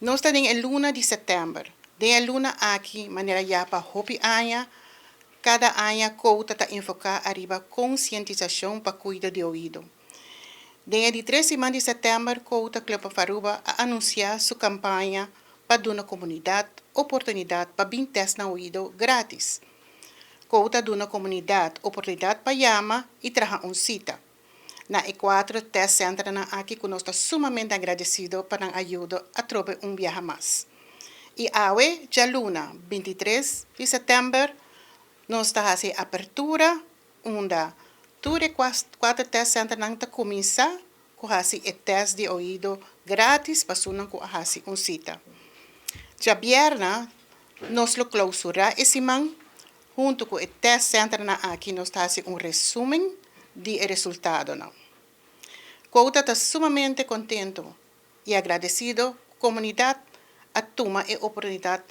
Nos ta den luna di sèptèmber. Den luna aki, manera ya pa hopi aña, kada aña Quota ta enfoká ariba konsientisashon pa kuido di oido. Den di 3 siman di sèptèmber, Quota Club of Aruba a anunsiá su kampaña pa duna komunidat oportunidat pa bin tèst na oido gratis. Quota ta duna komunidat oportunidat pa yama i traha un sita na e kuater test center aki, ku nos ta sumamente agradesido pa nan ayudo atrobe un biaha mas. I awe, djaluna, 23 di sèptèmber, nos ta hasi apertura, unda tur e kuater test center nan ta kuminsá ku hasi e test di oido gratis pa esunnan ku hasi un sita. Djabièrnè, nos lo klousurá e siman, huntu ku e test center nan aki nos ta hasi un resumen di resultado nan. Quota ta sumamente kontentu i agradesido komunidat a tuma e oportunidat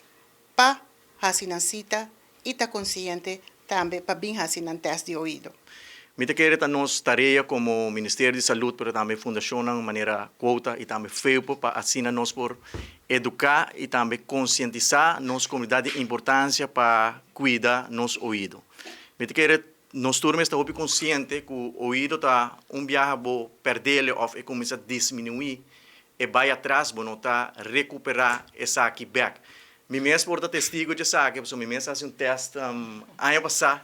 pa hasi nan sita i ta konsiente tambe pa bin hasi nan test di oido. Mi ta kere ta nos tarea komo Ministerio di Salú, pero tambe fundashon manera Quota i tambe FEUPO, pa asina nos por eduká i tambe konsientisá nos komunidat di importansia pa kuida nos oido. Mi ta kere nos tur ta hopi konsiente ku oido ta un biaha bo pèrdè òf e kuminsá disminuí e bai atras, bo no ta rekuperá esaki bèk. Mi mes por ta testigu di esaki, mi mes a hasi un test aña pasá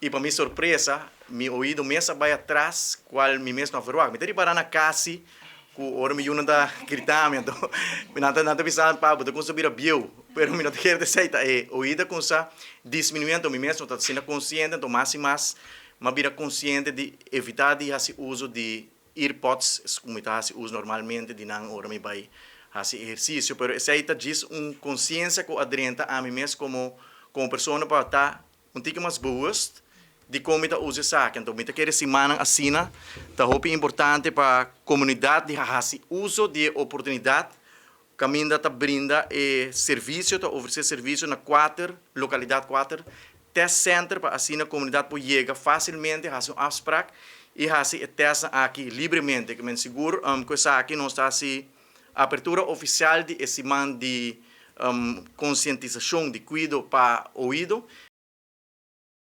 i, pa mi sorpresa, mi oido mes a bai atras, kual mi mes no a verwacht. Mi ta ripará na kas ku ora mi yunan ta grita mi, anto mi nan ta bisa: "Pa, bo ta kuminsá bira bieu," pero mi no ta kere esei, ta e oido kuminsá disminuí. Mi mes no ta asina konsiente, anto mas i mas m'a bira konsiente di evitá di hasi uso di earpods, komo mi ta hasi uso normalmente di nan ora mi bai hasi ehersisio, pero esei ta djis un konsiensia ku a drenta ami mes komo persona pa ta un tiki mas bewust di kon mi ta usa esaki. Anto, mi ta kere siman asina ta hopi importante pa komunidat di hasi uso di oportunidat kaminda ta brinda e servisio, ta ofresé servisio na kuater lokalidat, kuater test center, pa asina komunidat por yega fásilmente, hasi un afspraak i hasi e test aki libremente. Ke men sigur ku esaki nos ta hasi apertura ofisial di siman di konsientisashon di kuido pa oido.